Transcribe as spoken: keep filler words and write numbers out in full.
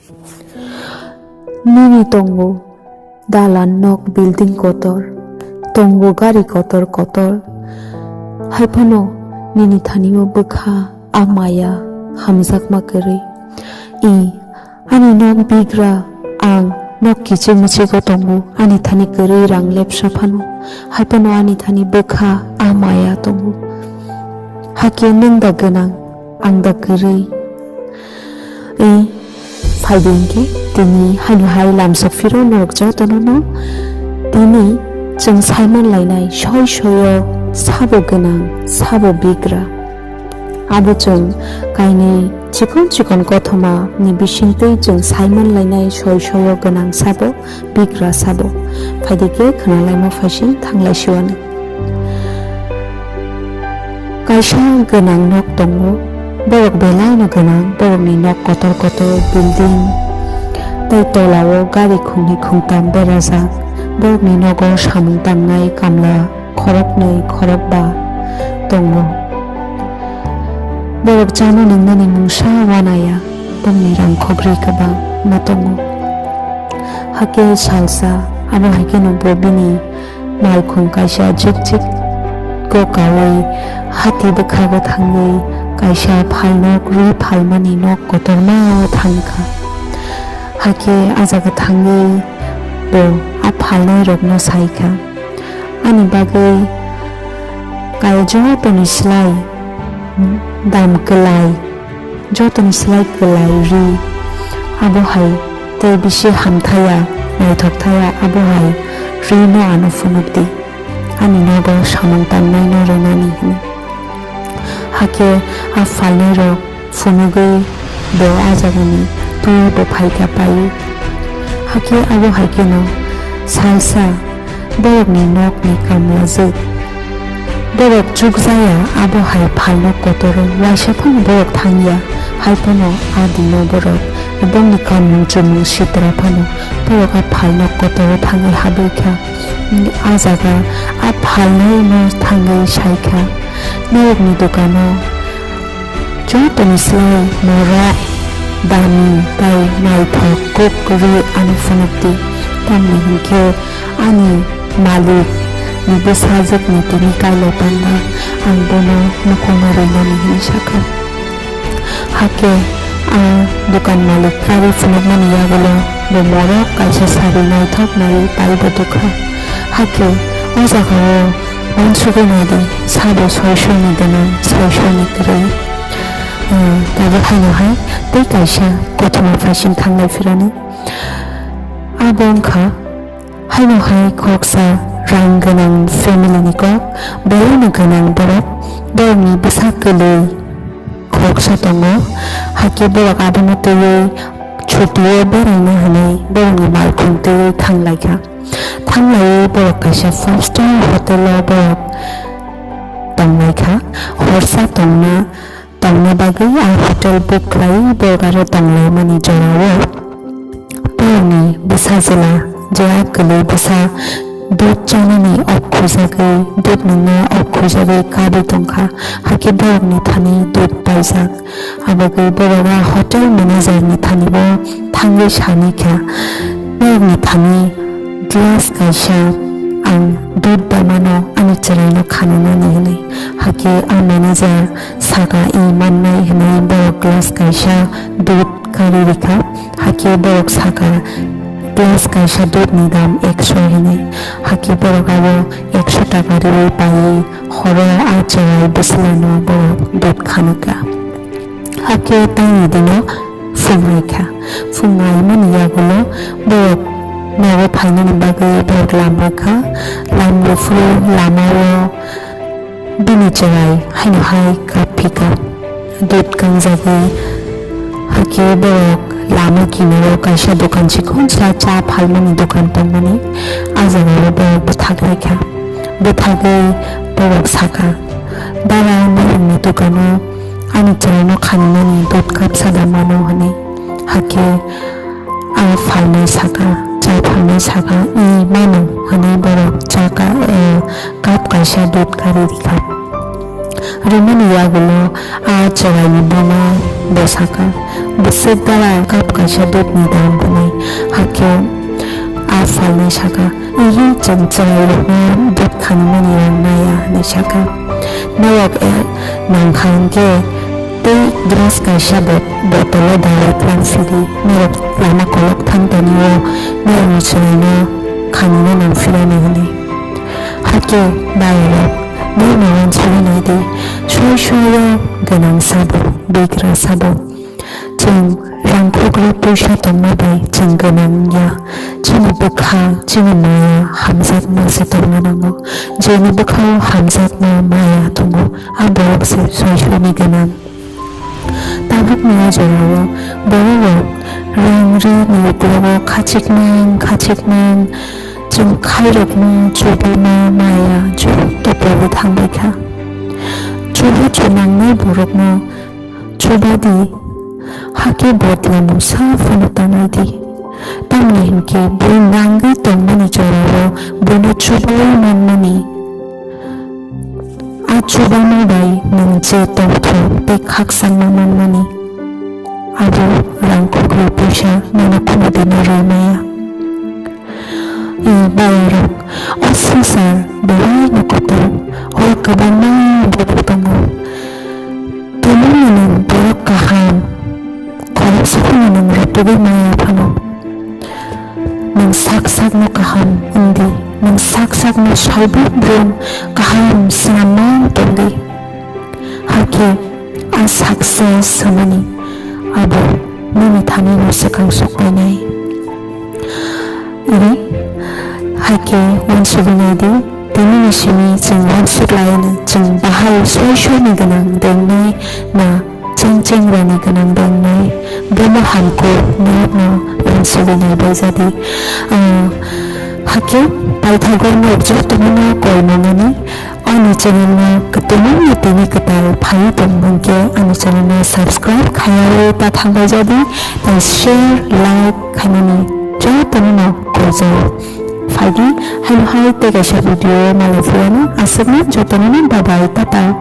Nini tongo dalan nok building kotor, tongo gari kotor kotor, hai phano nini thani o bwkha a maya hamjakma kwrwi. I, ani nok bigra, ang nok kichik michik o tongo, ani thani kwrwi rang lepsa phano, hai phano ani thani bwkha a maya tongo. Hakhe nwng da gwnang, ang da kwrwi? I, phaidi hinkhe tini haino hai lamsok phiro norok jotono no tini chwng saiman lainai soi soio sabo gwnang, sabo bigra. Abo chwng kainwi chikon chikon kothoma ni bisingtwi chwng saiman lainai soi soio gwnang sabo bigra sabo. Phaidi khe khwnalaima phaising thanglai siwani. Kaisa gwnang nok tongo, borok belaino gwnang, borokni nok kotor kotor, building, tei tolao gari khungni khungtam berajak. Borokni nogo samung tangnai kamla khoroknwi khorokba tongo. Borok chana nwngnani mungsa uanaya, bongni rangkhok ri kwbangma tongo. Hakhe salsa, abo hai kheno bo bini malkhung kaisa jikjik go kaui hati bwkhago thangwi kaisa phalnok rwi phalmani nok kotorma o thangkha. Hakhe a jaga thangwi bo a phalnairokno saikha, "Ani bagwi kaya jotoni slai dam kwlai, jotoni slai kwlai ri, abo hai tei bisi hamthaya, naithokthaya, abo hai rino ano phunuk di, ani nogo samung tangnaino rwnani," hwnwi. Hakhe a phalnairok phunugwi bo a jagani twibo phaikha pai. Hakhe abo hai kheno salsa borokni nokni kamlajwk. Borok chukjaya abo hai phalnok kotoro, waisa phano borok thangya, hai phano a dino borok bongni kamung chumung sitra phano borok a phalnok kotoro thangwi habwi kha. A jaga a phalnaino thangwi sai kha, "Norokni dokano jotoni slai morok dami tei naithok kuk rwi ano phunuk di, tamni hinkhe ani malik ni bwsajwk ni tini kailai panna ang bono mukhungno rwinani," hwnwi sakha. Hakhe a dukan malik kari phunukmani yagulo bo morok kaisa sari naithok naiwi paibo dukha. Hakhe o jagao uansugwi naidi, sabo soisoni gwnang, soisoni kwrwi. Tabuk haino hai tei kaisa kothoma phaising thanglai phirani. Abo wngkha haino hai khoroksa rang gwnang family ni kok, belaino gwnang borok, borokni bwsa kwlwi khoroksa tongo, hakhe borok abono twiwi chutio beraina hwnwi borokni malkhung twiwi thanglaikha. Thanglaiwi borok kaisa five star hotel o borok tonglaikha. Horsa tongna, tongna bagwi a hotel book khlaiwi borok aro tonglaimani jorao borokni bwsajwla je a kwlwi bwsa dud chanani ok khujagwi, dud nungna ok khujagwi kabwi tongkha, hakhe borokni thani dud paijak. Abagwi borok a hotel manager ni thani bo thangwi sanwi kha, "Norokni thani glass kaisa ang dud ba mano ani chwraino khananani," hwnwi. Hakhe a manager saka, "I mannai," hwnwi borok glass kaisa dud kari rikha. Hakhe borok saka, "Glass kaisa dud ni dam ekso," hwnwi. Hakhe borok abo ekso taka riwi paiwi horo a chwrai bwswlano borok dud khanukha. Hakhe tamni dino phungai kha. Phungaimani yagulo borok nogo phainani bagwi borok lama kha. Lam rwphuru lamao bini chwrai haino hai kap phika. Dud kangjagwi hakhe borok lama kinaro kaisa dokan chikon sa cha phalmani dokan tongmani. A jagao borok bwthak lai kha. Bwthagwi borok saka, "Dara, norokni dokano ani chwraino khaninani dud kapsa da mano," hwnwi. Hakhe a phalnai saka, cha phalnai saka, "I mano," hwnwi borok cha ka-, eh, cup kaisa dud kari rikha. Rimani yagulo a chwraini buma bo saka, bwswk gala cup kaisa dudni dam hwnwi. Hakhe a phalnwi saka, "Ihi chwng chwrairokno dud khanimani rang naya," hwnwi saka. Norok, eh, nangkha hwnkhe tei glass kaisa bot-, botolo dawai tlang phidi, norok lama kolok thang tonio norokni chwraino khanina nang phirani hwnwi. Hakhe bayarok, norno uansugwi naidi, soi soio gwnang sabo, bigra sabo. Chwng rangkhokra puisa tongma bai chwng gwnang wngya. Chini bwkha, chini maya hamjakma se tongna nango. Jeni bwkhao hamjakma maya tongo, a borok se soi soini gwnang. Tabukni o jorao bororok rang ri ni uklogo khachikmang khachikmang chwng khairokma chubima maya joto pogwi thangbaikha. Chubachu nangnai borokno chubadi, hakhe bodlamo sa phano tanaidi. Tamni hinkhe bui nangwi tongmani jorao buino chubaui manmani, a chubama bai nwng je tongthok tei khakchangma manmani, abo rangkhokra puisa nono khunudino rwi maya. I bayarok, o swngchar belaino kotor, o kwbangma borok tongo. Tumungni nwng borok kaham, khoroksa phano nwng rwtugwi maya phano. Nwng sak sakno kaham wngdi, nwng sak sakno saibuk brum kaham swnamnang tongdi. Hakhe a saksa samani abo nini thanino swkang sokpainai. Iri, hakhe uansugwi naidi, tinini simi chwng uansuk laiano chwng bahai soi soini gwnang dengnai na chwng chengrani gwnang dengnai, bono hamkuk norokno uansugwi naibaijadi. Ah, hakhe paithago norok jotono koi mangani. Ani channel no kwtwmungni tini kwtal phaiwi tongmung khe ani channel no subscribe khaiwi ta thangbai jadi, tei share, like khainani jotono no koijao. Phaidi, haino hai tei kaisa video malai phiyano aswkno jotono no bye bye, tata.